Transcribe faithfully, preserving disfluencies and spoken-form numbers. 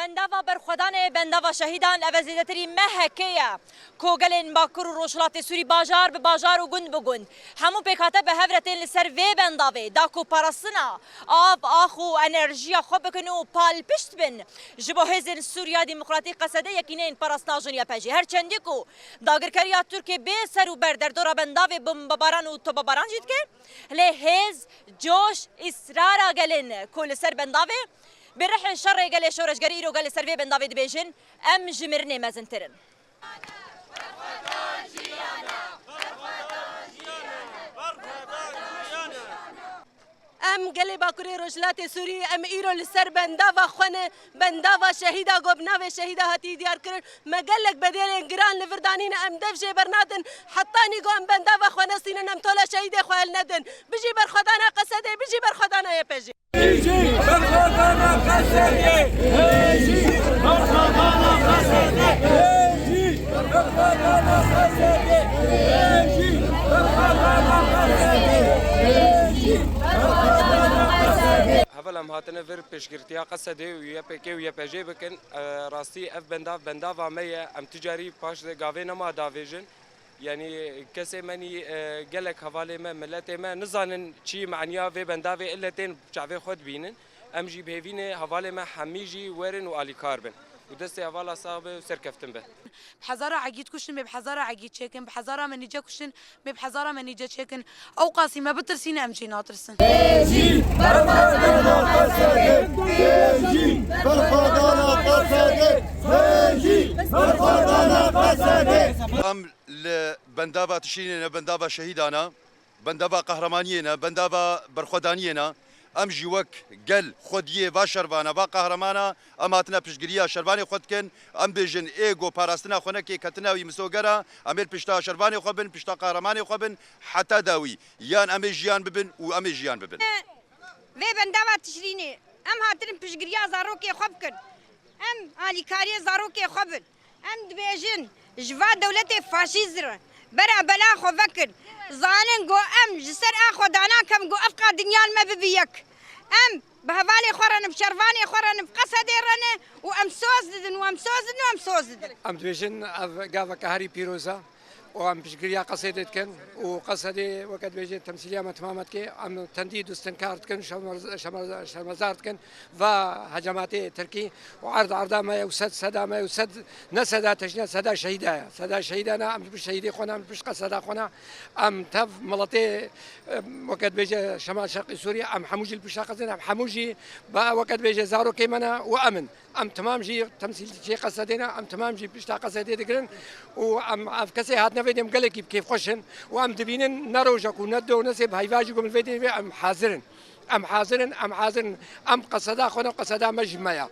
Bendava berxwedanê, bendava şehîdan, ev e zêdetirî mehekê ye ku gelên Bakur û Rojhilatê Sûrî bajar bi bajar û gund bi gund hemû pêkhate bi hev re tên li ser vê bendavê, da ku parastina av, ax û enerjiya xwe bikin û palpişt bin ji bo hêzên Sûriya Demokratîk, Qesede, yekîneyên parastina jin Y P G. Her çendî ku dagirkeriya Tirkiyê bê ser û ber derdora bendavê bombebaran û topebaran jî dike, lê hêz, coş, îsrara gelên ku li ser bendavê bi rihê şerê gelê şoreşgerî îro gelê ser vê bendavê dibêjin, em ji mirinê mezintir in. Em gelê Bakurê Rojhilatê Sûrî, em îro li ser bendava xwe ne, bendava şehîda ku bi navê şehîda hatî diyar kirin. Me gelek bedelên giran li vir danîne, em dev jê bernadin. Hetanî ku em bendava xwe nesînin, em tola şehîdê xwe hilnedin. Bijî berxwedana Qesedê, bijî berxwedana Y P G. Bijî berxwedana Qesedê! Bijî berxwedana Qesedê! Bijî berxwedana Qesedê! Bijî berxwedana Qesedê! Bijî berxwedana Qesedê! Heval em hatine vir piştgirtiya Qesedê û Y P G û Y P G bikin. E, rastî ev bendav, bendava me ye. Em tu carî paş de gavê nema davêjin. Yanî kesê me nî, e, gelek hevalê me, miletê me nizanin çi maniya vê bendavê, ille tên çavê xwe dibînin. Em jî bi hêvî ne hevalê me hemî jî werin û alîkar bin. Û destê hevala sax be û serkeftin be. Bi hezara egîd kuştin, me bi hezara egîd çêkin, bi hezara me nîce kuştin, me bi hezara me nîce çêkin. Ew qasî me bitirsîne, em jê natirsin. Hêjî berxwedana Qesedê! Hêjî berxwedana Qesedê! Hêjî berxwedana Qesedê! Em li bendava tişrînê ne, bendava şehîdana, bendava qehremaniyê ne, bendava berxwedaniyê ne. Em jî wek gel xwediyê va şervana, va qehremana, em hatine piştgiriya şervanê xwe dikin. Em bêjin, ê go parastina xwe neke, ketine wî misogera, em ê li pişta şervanê xwe bin, pişta qehremanê xwe bin, heta dawî. Yan em ê jiyan bibin û em ê jiyan bibin. Vê bendava tişrînê em hatin piştgiriya zarokê xwe bikin. Em alîkariyê zarokê xwe bin. Em dibêjin, ji va dewletê faşîst re bera bela xwe vekin. Zanin ku em ji ser a xwe danakem ku ev qa dinya li me bibi yek. Em bi hevalê xwe re ne, bi şervanê xwe re ne, bi Qesedê re ne û em soz didin û em soz didin û em soz didin. Em dibêjin ev gaveke herî pîroz e. û em piştgiriya Qesedê dikin û Qesedê weke dibêje temsîliya me timam dike. Em tendî dûstinkar dikin, şermez-, şermez-, şermezar dikin va hecamatê Tirkî û erd erda me ye û sed seda me ye û sed ne seda teşne, seda şehîda ye. Seda şehîda ne, em ji pişt şehîdê xwe ne, em ji pişt Qeseda xwe ne. Em tev miletê, em, weke dibêje Şemal Şerqî Sûriye, em hemû jî li pişta Qesedê ne, em hemû jî ba weke dibêje zarokê me ne û em in. Em timam jî temsîlçiyê Qesedê ne, em timam jî pişta Qesedê digirin û em ev kesê hatine vê dêm gelekî bi kêfxweş in û em dibînin ne rojek û ne du û ne sê bi heyva jî ku min vê dê vê em hazir in. Em hazir in, em hazir in. Em Qeseda xwe ne, Qeseda me ji me ya.